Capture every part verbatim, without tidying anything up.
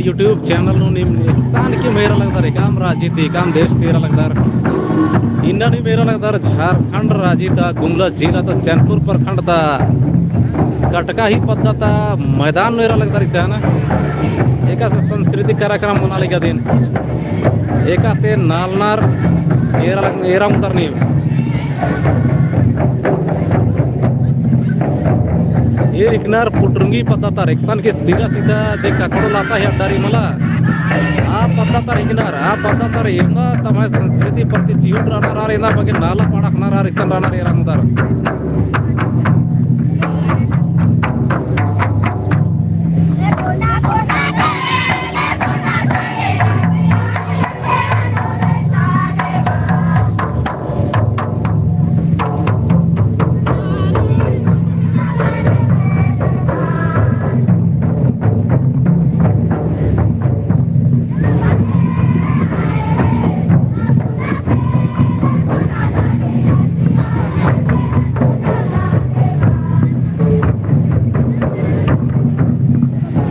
YouTube channel नू नीम एकसन कीम एरा लगदर, एकअम राजी ती, एकअम देश ती एरा लगदर। इन्ना नीम एरा लगदर झारखंड राजी ता, गुमला जिला ता, चैनपुर प्रखंड ता, कटकाही पद्दा ता मैदान नू एरा लगदर इसन। एकासे सांस्कृतिक कार्यक्रम मना लगी अदिन। एकासे नालनर एरा लग-, एरा ओंगदर नीम। ईर हिकनर पुटरंगी पद्दा ता, एकसन के सिरा सीता जे ककड़ो लाता है अड्डारी मला। आ पद्दा ता हिकनर, आ पद्दा ता एन्दा तम्है संस्कृति प्रति चिहुट रअनर आर, एन्दा बग्गे नाला पाड़ा अख़नर आर, इसन रअनर एरा ओंगदर।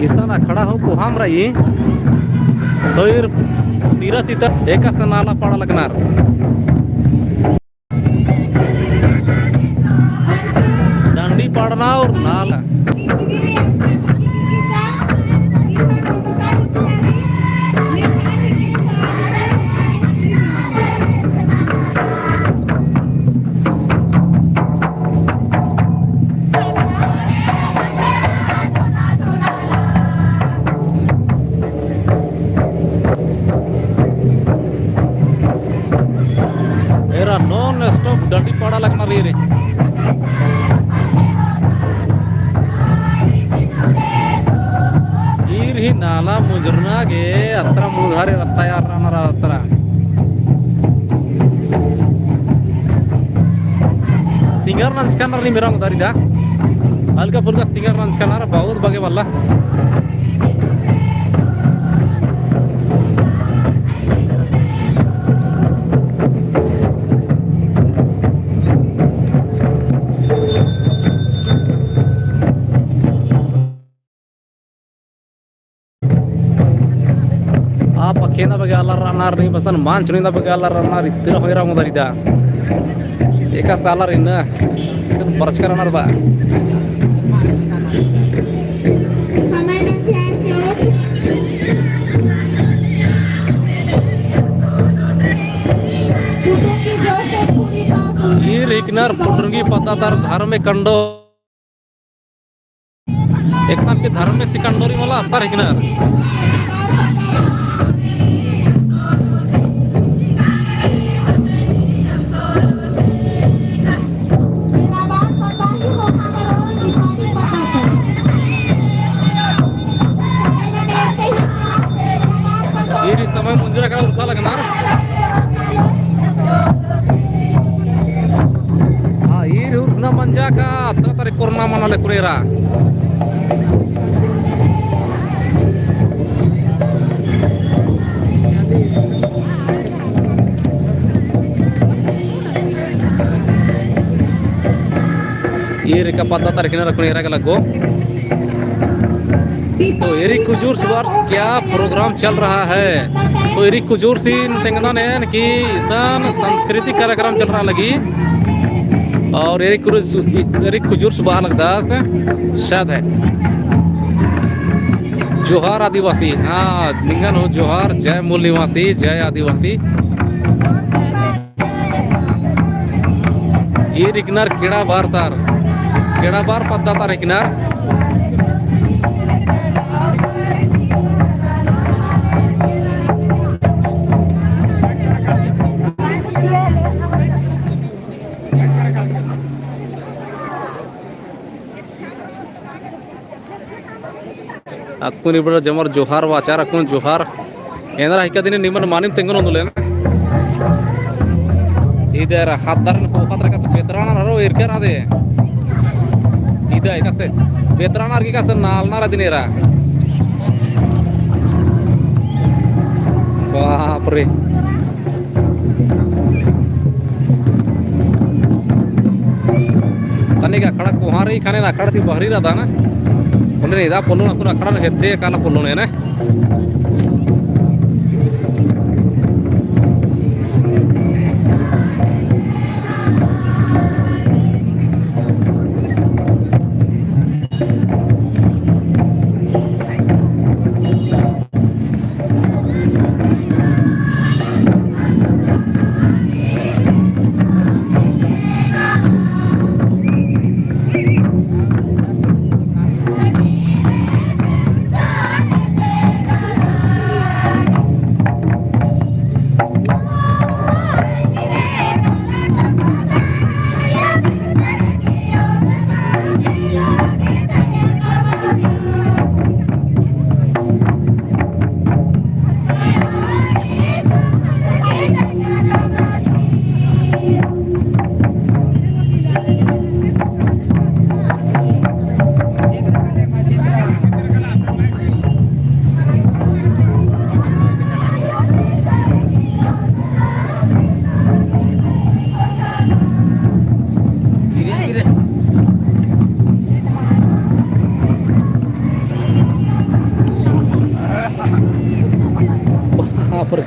इसन अखड़ा हूँ कोहाम रई, तो ईर सिरा सीता एकासे नाला पाड़ा लगनर। डंडी पाड़ना और नाला। एरा non stop डंडी पाड़ा लगनर ईर। ईर ही नाला मुंजरना गे अत्रा मुंधारे रत्ता यार रअनर अत्रा। Singer नंजकनर नीम एरा ओंगदर इदा। हल्का फुल्का singer नंजकनर, बहुत बग्गे मल्ला। आ पखेना बग्गे आलर रअनर, नीम बसन मांच नू एन्दा बग्गे आलर रअनर, इत्तरा हूँ एरा ओंगदर इदा। एकासे आलर इन्ना, इसन बरचका रअनर बा। ईर हिकनर पुटरंगी पद्दा ता धर्मे कंडो। एकसन के धर्मेसी कंडोरी मला अस्तर हिकनर। ईर ई समय मुंजरा का उरखा लगनर। हाँ, ईर उरखना मंजा का अत्रा तरे कोरोना मना ले कुरेरा। ईर का पद्दा ता हिकनर कुरेरा का लगो। तो एरी कुजूर सुबार क्या प्रोग्राम चल रहा है? तो एरी कुजूर सीन तेंगना नेन कि इसन सांस्कृतिक कार्यक्रम चल रहा लगी। और एरी कुजूर सु-, एरी कुजूर सुबार लगदस शायद है। जोहार आदिवासी, हाँ, निंगन हूँ जोहार, जय मूल निवासी, जय आदिवासी। ईर हिकनर केड़ा बार तार, केड़ा बार पद्दा तार हिकनर। अक्कुन इबड़ा जमर जोहार बाचर, अक्कुन जोहार। एन्दरा हिका दिने निमन मानिम तेंगन ओन्दुलेन। इदर हद्दरन पोखत रखस बेतरानर हरो एरकर आदे। इदा एकासे बेतरानर की एकासे नालनर अदिन एरा। बाप रे। तनिक अखड़ा कोहाँ रई, ख़ने अखड़ा ती बहरी रअदन। होले नहीं, इदा पोल्लोन अक्कुन अखड़ा नू हेद्दे काला पोल्लोन है ना। बाप रे।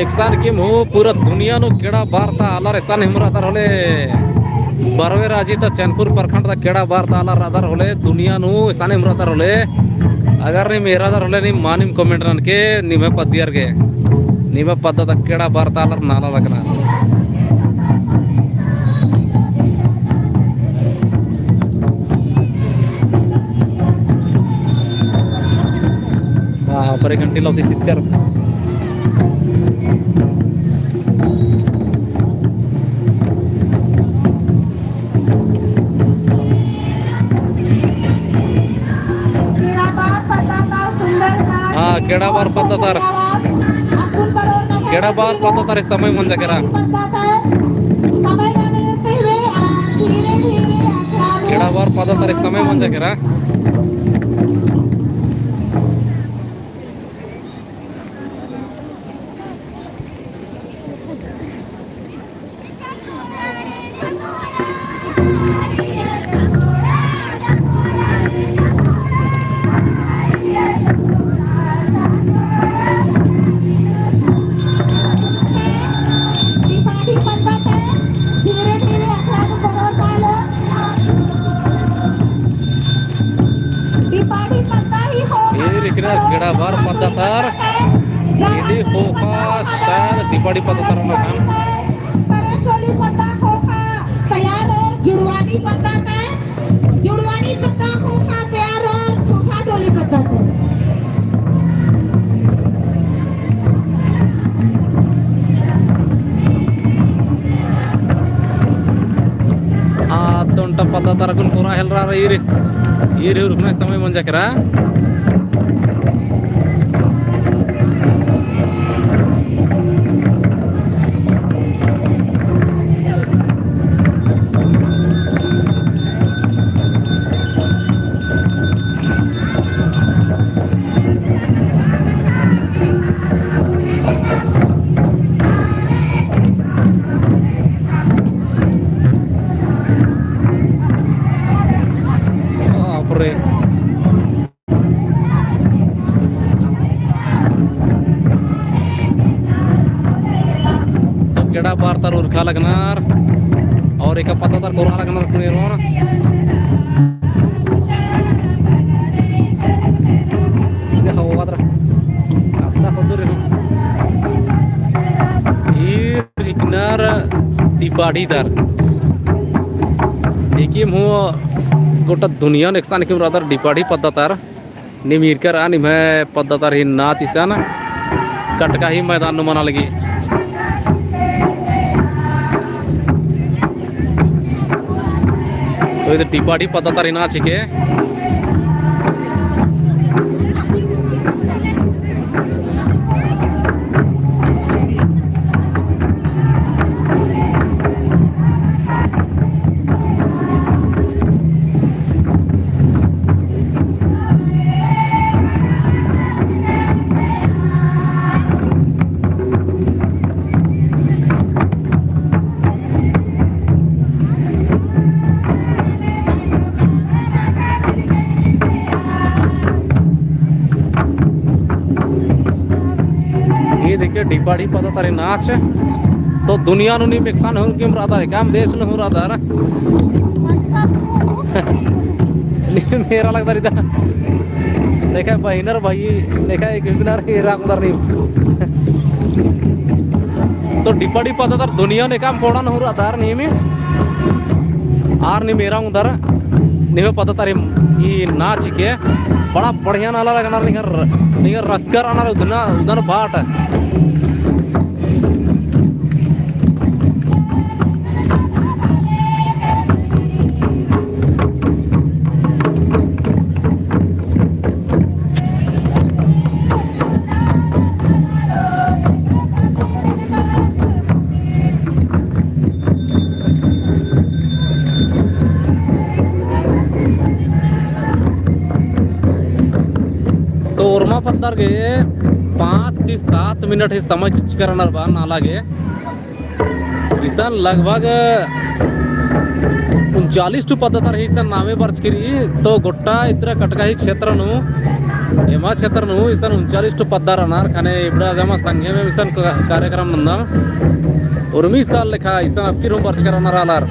एकसन किम हूँ पूरा दुनिया नू केड़ा बार ता आलर एसन हिम रअदर होले। बरवे राजी ता चैनपुर प्रखंड ता केड़ा बार ता आलर रअदर होले, दुनिया नू एसन हिम रअदर होले। अगर नीम एरादर होले नीम मानिम comment ननके, नीम पद्दियर गे। नीम पद्दा ता केड़ा बार ता आलर नाला लगना। हाँ, हाँ, पर एक घंटी लाओ, चिच्चर। हाँ, केड़ा बार पद्दा तार। केड़ा बार पद्दा तार ई समय मंजा केरा। केड़ा बार पद्दा तार ई समय मंजा केरा। ईर इकरा केड़ा बार पद्दा तार, इदी ख़ोख़ा शायद डिपाड़ी पद्दा तार ना खान। करंटोली पद्दा ख़ोख़ा तैयार होर, जुड़वानी पद्दा तार, जुड़वानी पद्दा ख़ोख़ा तैयार होर, ख़ोख़ा टोली पद्दा तार। हाँ, तो ओन्टा पद्दा तार अक्कुन कोरा हेलरा ईर, ईर उरखना समय मंजा केरा। बाप रे। तर उरखा लगनर और एका पद्दा तर कोरा लगनर कुनेरोर। देखो, वो बात रहा। अपना खुद रहो। ईर हिकनर डिपाढ़ी तर। एकिम हूँ गोटा दुनिया नू एकसन एकिम रअदर डिपाढ़ी पद्दा तर। नीम ईरकर आ निम्है पद्दा तर ही नाच इसन कटकाही मैदान नू मना लगी। तो इद डिपाढ़ी पद्दा तर ही नाच हिके। ये देखिए, डिपाढ़ी पद्दा तर ही नाच। तो दुनिया नू नीम एकसन हूँ एकिम रअदर, एकअम देश नू हूँ रअदर। नीम एरा लगदर इदा। देखा बहिनर भाई, देखा एक हिकनर एरा लगदर नीम। तो डिपाढ़ी पद्दा तर दुनिया नू एकअम कोड़ा नू हूँ रअदर नीम। आर नीम एरा ओंगदर, निम्है पद्दा तर ही ई नाच हिके, बड़ा बढ़िया नाला लगनर निंग्है, निंग्है रसकर रअनर उदना, उदन बाट। तो ओर्मा पद्दार गे पाँच ती सात मिनट ही समय चिचकर रअनर बा नाला गे। इसन लगभग उनचालीस ठो पद्दा तर ही इसन नामे बरचकी रई, तो गोट्टा इतरा कटकाही क्षेत्र नू, एमा क्षेत्र नू इसन उनचालीस ठो पद्दा रअनर। ख़ने इबड़ा जमा संगे में इसन क-, कार्यक्रम नन्दम। उर्मी साल लेखा इसन अबकी हूँ बरचकर रअनर आलर।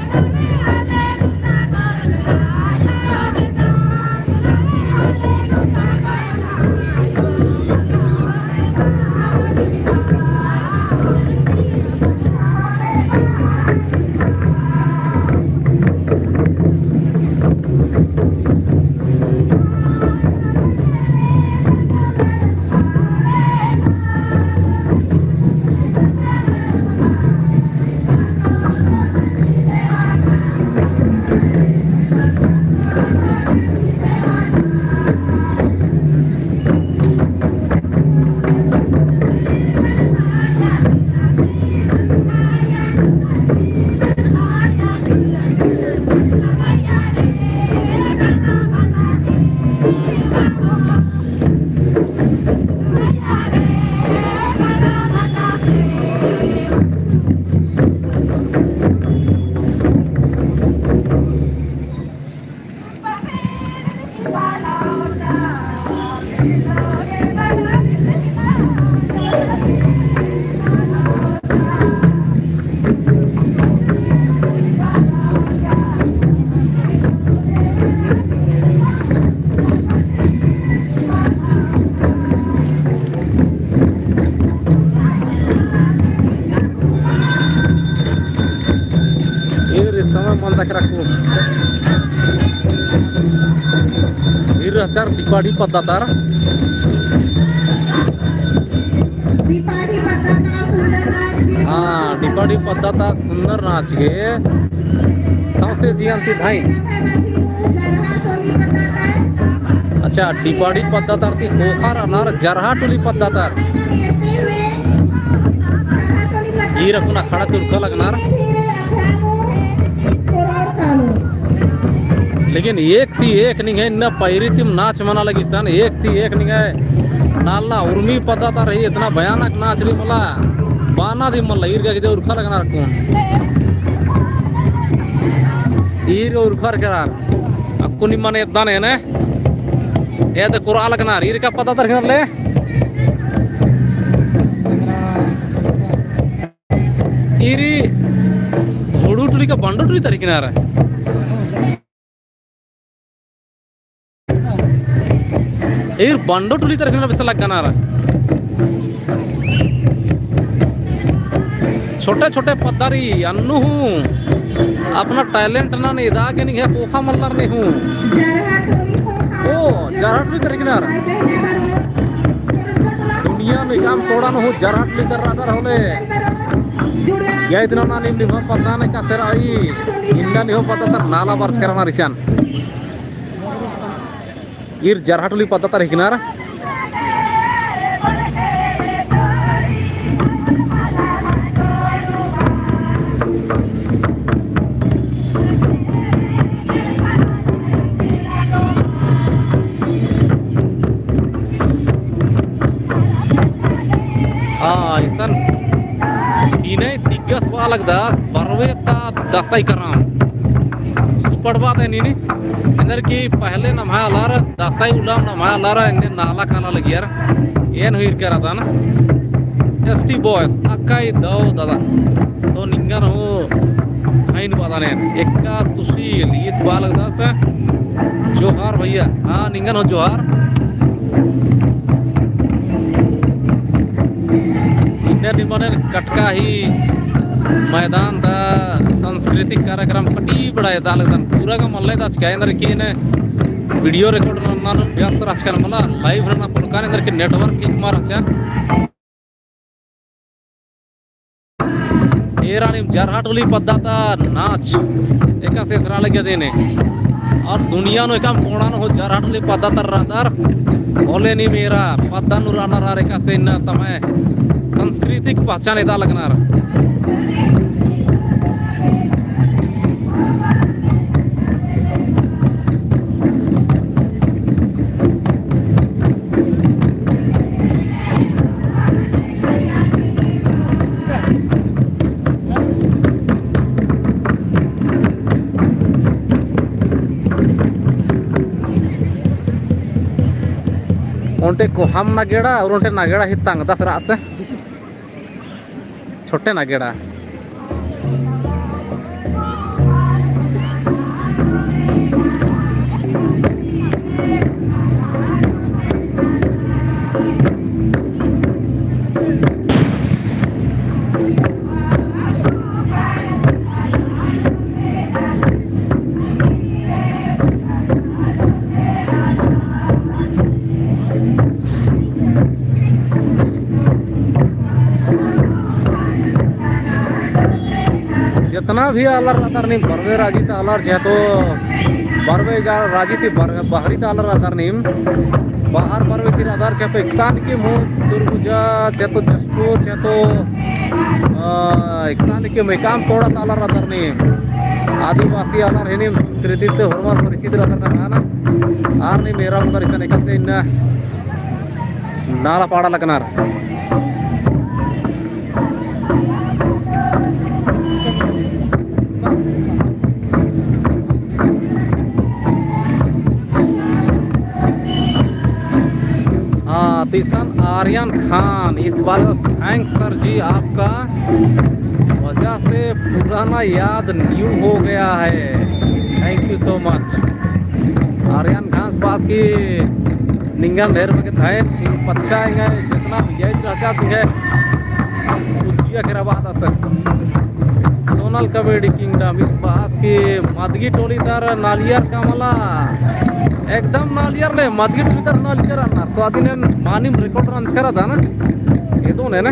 ईर समय मन तक रखू। ईर रहचर डिपाढ़ी पद्दा तर। डिपाढ़ी पद्दा ता सुंदर नाच गे। हाँ, डिपाढ़ी पद्दा ता सुंदर नाच गे। सौंसे जियन ती धाइन। अच्छा, डिपाढ़ी पद्दा तर ती ख़ोख़ा रअनर जरहा टोली पद्दा तर। ईर अक्कुन अखाड़ा ती उरखा लगनर। लेकिन एक ती एक निंग्है इन्ना पैरी तिम नाच मना लगी सन, एक ती एक निंग्है नालना उर्मी पद्दा तर ही इतना भयानक नाच रई मला, बाना दिम मला। ईर गा गे इदे उरखा लगनर अक्कुन। ईर उरखर केरर। अक्कुन निमन एद्दन एन्ने। एदे कोरआ लगनर। ईर का पद्दा तर हिनर ले। ईरी होड़ू टुली का बंडो टुली तरकिनार। ईर बंडो टुली तरकिनार बेसे लगनर। छोटे छोटे पद्दारी अन्नु हूँ अपना talent नन इदा गे निंग्है ख़ोख़ा मल्लर ने हूँ। ओ, जरहा टुली तरकिनार। दुनिया नू एकअम कोड़ा नू हूँ जरहा टुली तरा रअदर होले। या इतना ना नीम निम्है पद्दा नू एकासे रई, इन्ना निम्है पद्दा तर नाला बरचकर रअनर इसन। ईर जरहा टुली पद्दा तर हिकनर। हाँ, इसन इन्ने तिग्गस बआ लगदस बरवे ता दसई करम। सुपड़बा ता इन्ने, एन्देरगे पहले नम्है आलर दसई उल्ला नम्है आलर एन्ने नाला काला लगियर। एन हूँ ईरकर रअदन। ST boys, अक्कई दव ददा। तो निंगन हूँ ख़ाइन बअदन एन। एका सुशील, ईस बआ लगदस। जोहार भैया। हाँ, निंगन हूँ जोहार। इन्ने निमन एन कटका ही मैदान ता सांस्कृतिक कार्यक्रम पट्टी बड़ा एदा लगदन। पूरा गा मल्ला एदा चिआ एन्देरगे एन video record नन्ना नू व्यस्त रहचकन मला live नना पोल्लकन एन्देरगे network ठीक मल रहचा। एरा नीम जरहा टुली पद्दा ता नाच एकासे एथरा लगिया देने। और दुनिया नू एकअम कोड़ा नू हूँ जरहा टुली पद्दा तर रअदर होले नीम एरा पद्दा नू रअनर आर एकासे इन्ना तम्है सांस्कृतिक पहचान एदा लगनर। ओन्टे कोहम नगेड़ा और ओन्टे नगेड़ा ही तंगदस रअदस। छोटे नगेड़ा। जेतना भी आलर रअदर नीम, बरवे राजी ता आलर चहे तो बरवे जा-, राजी ती बर-, बहरी ता आलर रअदर नीम, बाहर बरवे ती रअदर चहे तो एकसन की मुझ सुरगुजा, चहे तो जशपुर, चहे तो, अ, एकसन की मुझ एकअम कोड़ा ता आलर रअदर नीम, आदिवासी आलर ही नीम संस्कृति ती होरमर परिचित रअदर ना ना, आर नीम एरा ओंगदर इसन एकासे इन्ना नाला पाड़ा लगनर। हाँ, तो इसन आर्यन खान ईस बआ लगदस, thanks sir जी, आपका वजह से पुराना याद new हो गया है। Thank you so much। Aryan खान ईस बआ लगदस कि निंगन ढेर बग्गे धैन, पच्चा एंगा जेतना भी यही रहचा दिखे, उद्दिया केरा बअदस। सोनल Comedy Kingdom ईस बआ लगदस कि मदगी टोली तर नालियर का मला, एकदम नालियर ले, मदगी टोली तर नालियर अन्नर। तो अदिन एन मानिम record रंजकर रअदन, एदोन एन।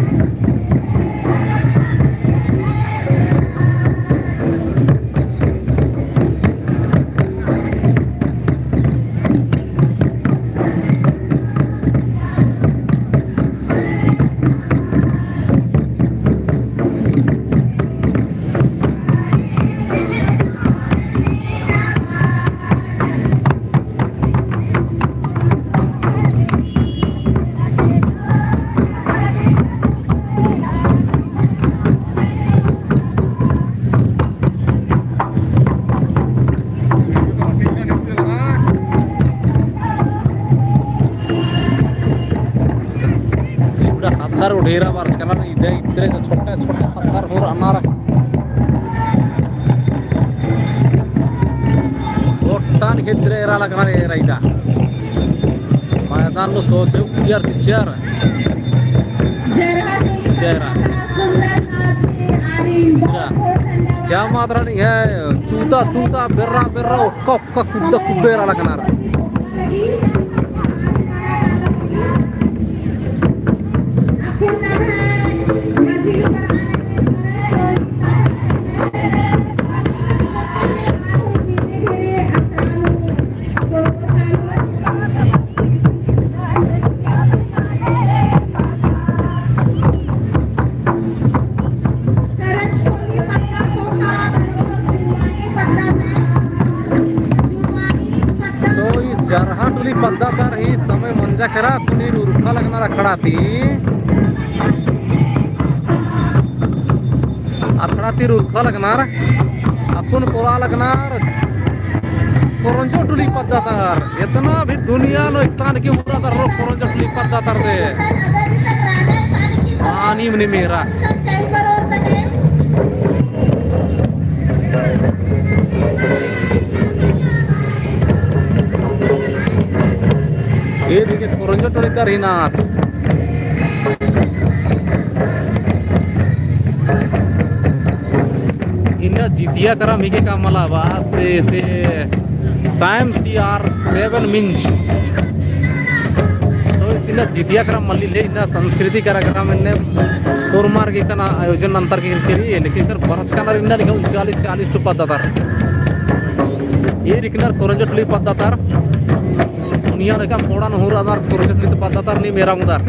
पत्थर उठेरा बरचकनर इदे, इतरे तो छोटे छोटे पत्थर होर अनार। ओट्टान खेतरे एरा लगनर एरा इदा। मैदान नू सोचो कियर चिच्चर। एरा। क्या मात्रा नहीं है, चूता चूता, बेर्रा बेर्रा, ओक्का ओक्का, कुद्दा कुद्दा एरा लगनर। तो ई जरहा टोली पद्दा तर ही समय मंजा केरा, अक्कुन ईर उरखा लगनर अखड़ा ती। अखड़ा ती उरखा लगनर, अक्कुन कोरा लगनर कोरंजो टोली पद्दा तर। इतना भी दुनिया नू एकसन की मुद्दा तर रो कोरंजो टोली पद्दा तर दे। पानी मनी मेरा। ये देखिए, कोरंजो टोली तर ही नाच। इन्ना जितिया करम हिके का मला बा, से, से, Sam C R seven Minj. तो इस इन्ना जितिया करम मल्ली ले, इन्ना संस्कृति कार्यक्रम इन्ने कोरमार के इसन आयोजन नंतर के करी, लेकिन सर बरचकनर इन्ना लेकिन चालीस, चालीस टो पद्दा तर। ईर इकनर कोरंजो टोली पद्दा तर। दुनिया लेका फोड़ा नहुर अदर कोरंजो टोली पद्दा तर नीम एरा ओंगदर।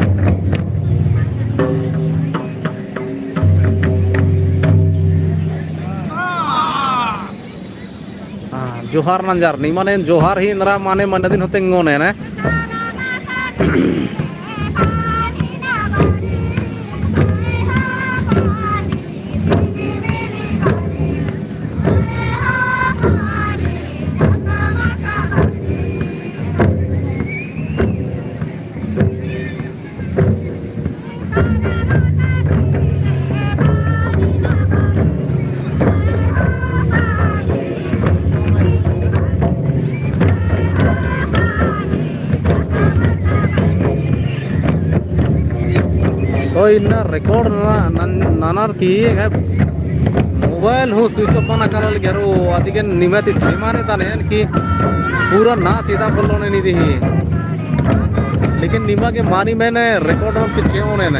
हाँ, जोहार नंजर, निमन एन जोहार ही नरा माने मन दिन होते तेंगोन है ना। तो इन्ना record नना-, नन-, ननर की है, mobile हूँ switch off मना करल गेरो, अदिगे निमा ती छेमा नेदन एन कि पूरा नाच इदा पोल्लोन एन इदी ही। लेकिन निमा गे मानिम एन record ननम की छेओन एन।